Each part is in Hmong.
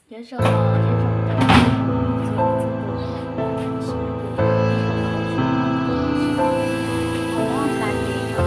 Nyob zoo, nyob zoo rau txhua leej txhua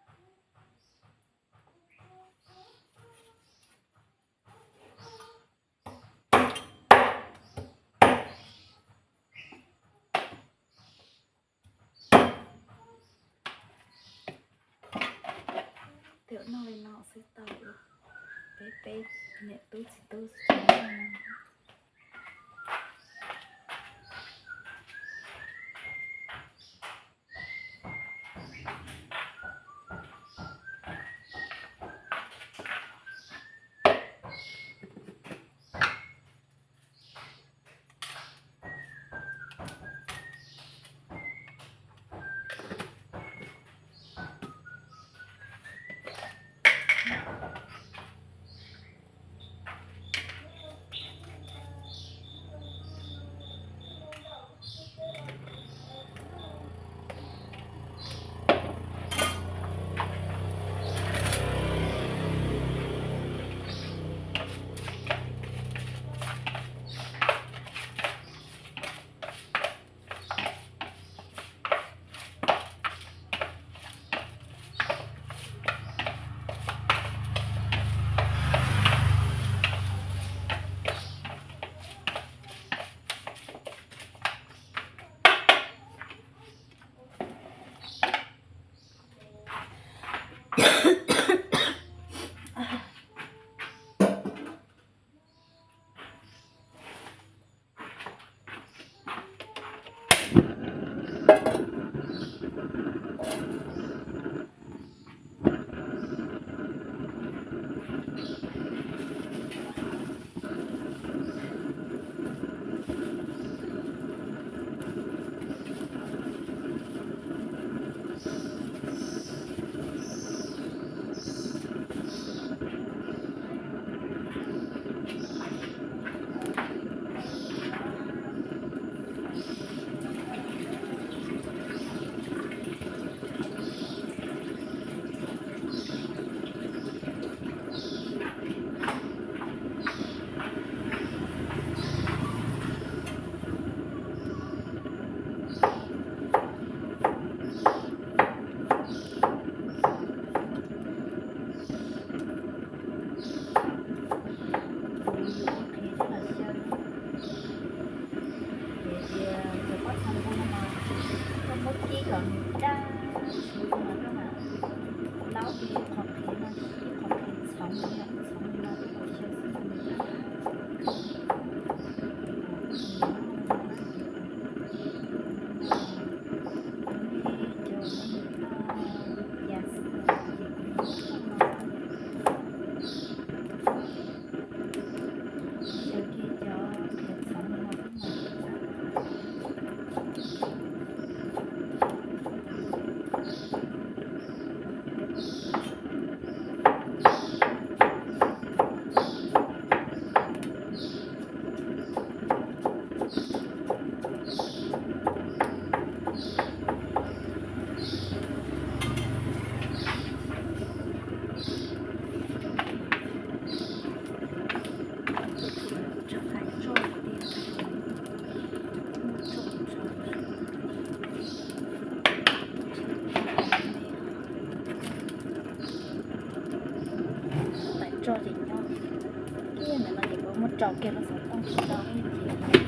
tus. Twb noj li no xwb tau, peb peb niam tub txiv tub xwb. Ces tias cov pob txha npua no mas koj muab kib kom nws daj siab no, koj mam laub ib qho qhiav no, ib qho qhiav txhoov no, txhoov li no rau kom xyaw xwb mas nws daj. Ces kuv tsis nyiam noj li no na, ces kuv noj li no. Rau kiag lub xov tooj sib tau ib ncig.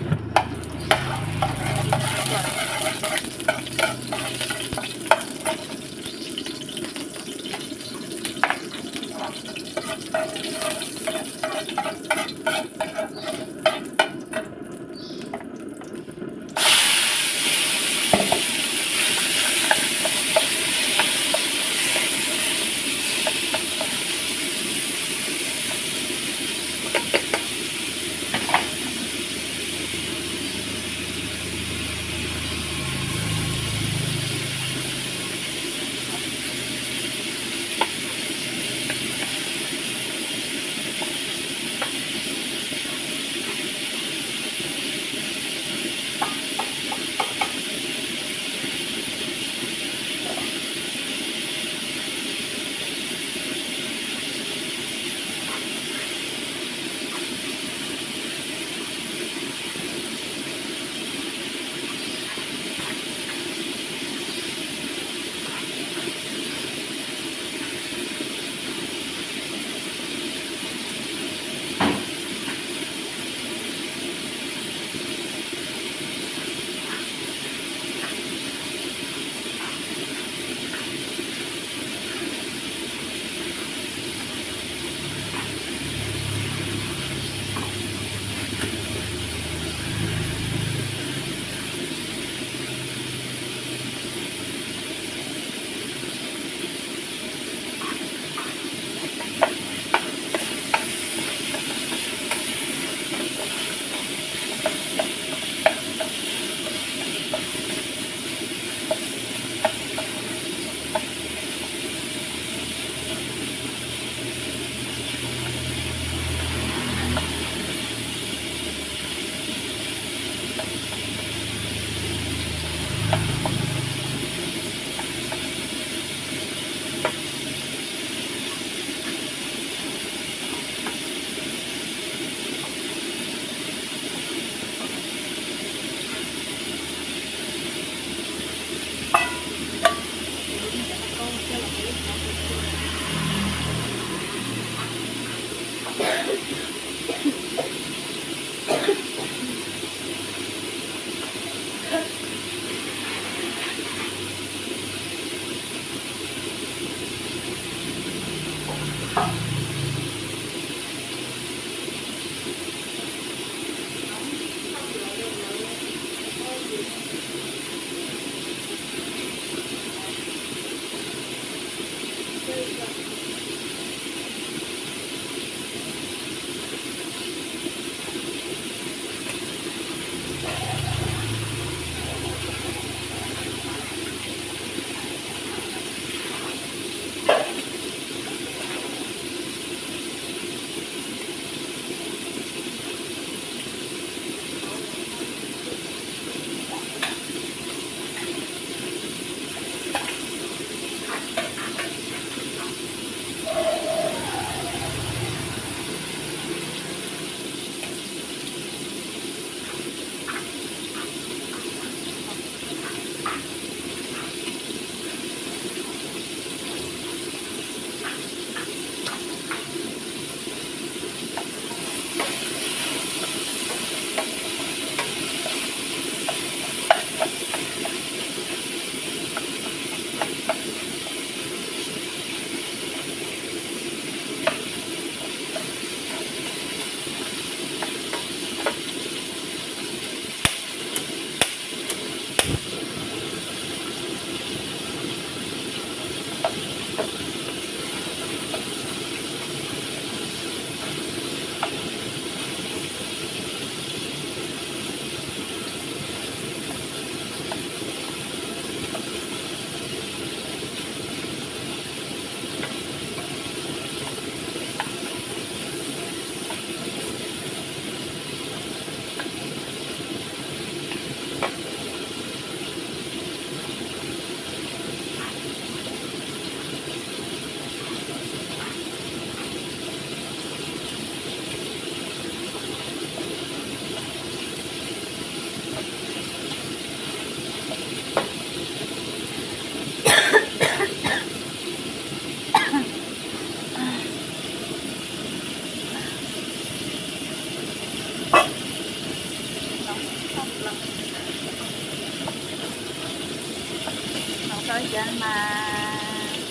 Txoj cai mas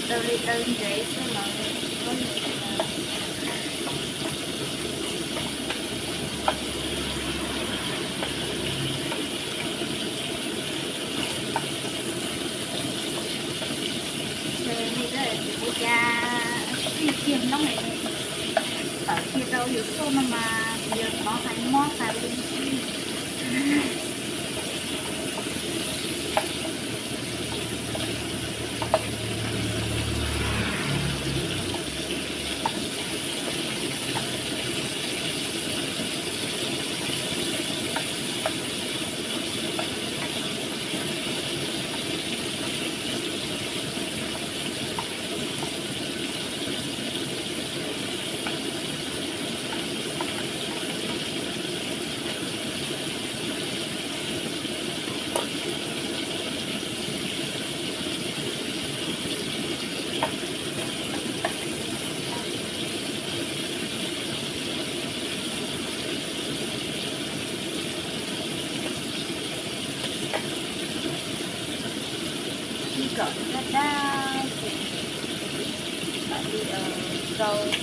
daws li daws ntsev xwb los. Ces li ces kuv cas sij kiag noob tawm kiag rau yus tuaj no mas yus hnov hais mob tas li. Ib kom dab dab ces mam li rau li.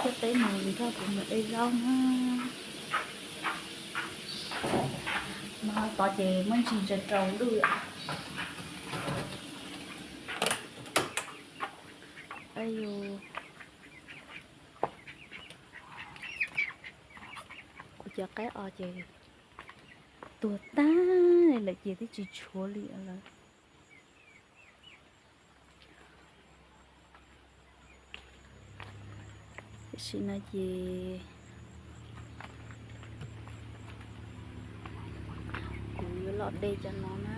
Thiab peb mus nrog kuv mus de zaub na. No tod ces muaj ntsis rau rau ntuj. Kuv cov qaib os ces tuag tag lawm ces twb tsis tshuav li lawm. Tam sim no ces kuv yuav los de cov no na.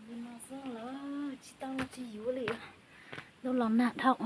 Li no xwb lawm, tsis tau tsis yuav li, lub los nag dhau.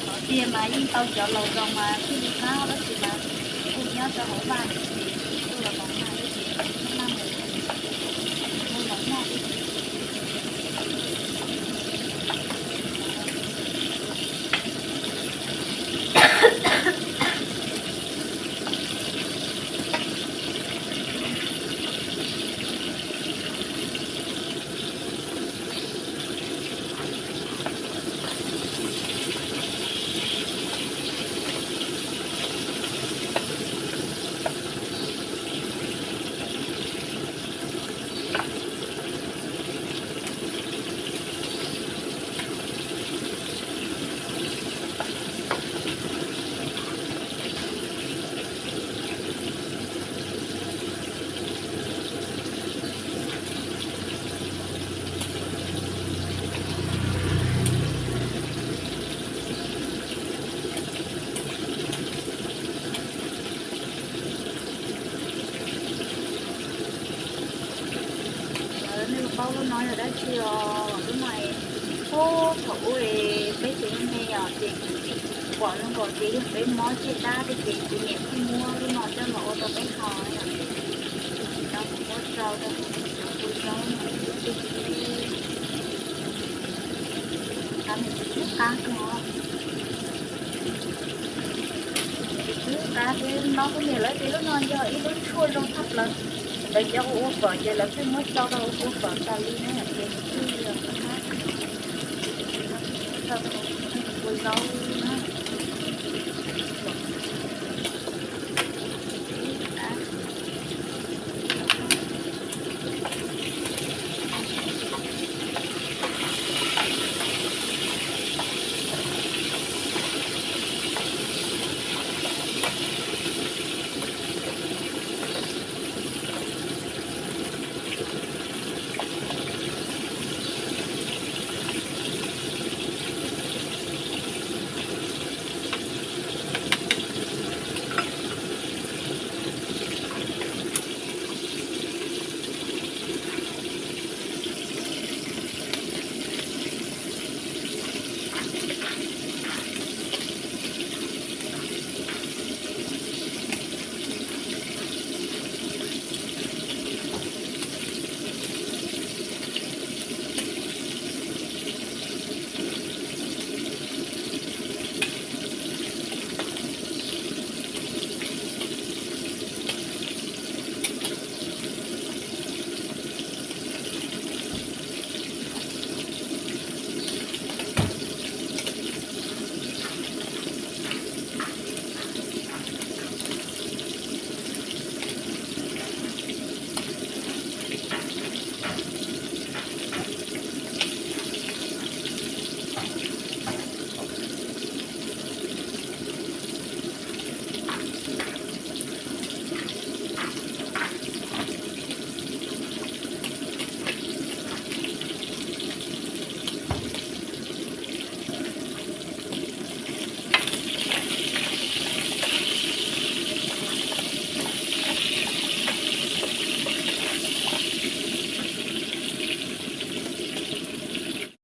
Qhov tiag mas yeej tau cov laus zoo mas thiaj li qab, tab sis mas kuj nyob rau hauv vaj ces kuj los los nag thiab ces kuj nag mus, kuj los nag thiab ces Nej puas paub lub no yog dab tsi os? Lub no, ub, thaum ub peb tsev me me os ces pom zoo nkaus tias yog peb mob tsiaj dab thiab ces kuv niam thiaj muab lub no coj los ua rau peb haus yom. Ces tsis tau mus muab rau rau cov kua zaub no ib tug teb. Qab, qab kawg os. Ces twb qab thiab, hnub no kuv niam lawv tias lub no yog ib lub tshuaj zoo tshaj plaws. Lawv cov ua ua fawm ces lawv pheej muab tso rau ua ua fawm tas li na, ces nws thiaj li qab. Tso rau kua zaub.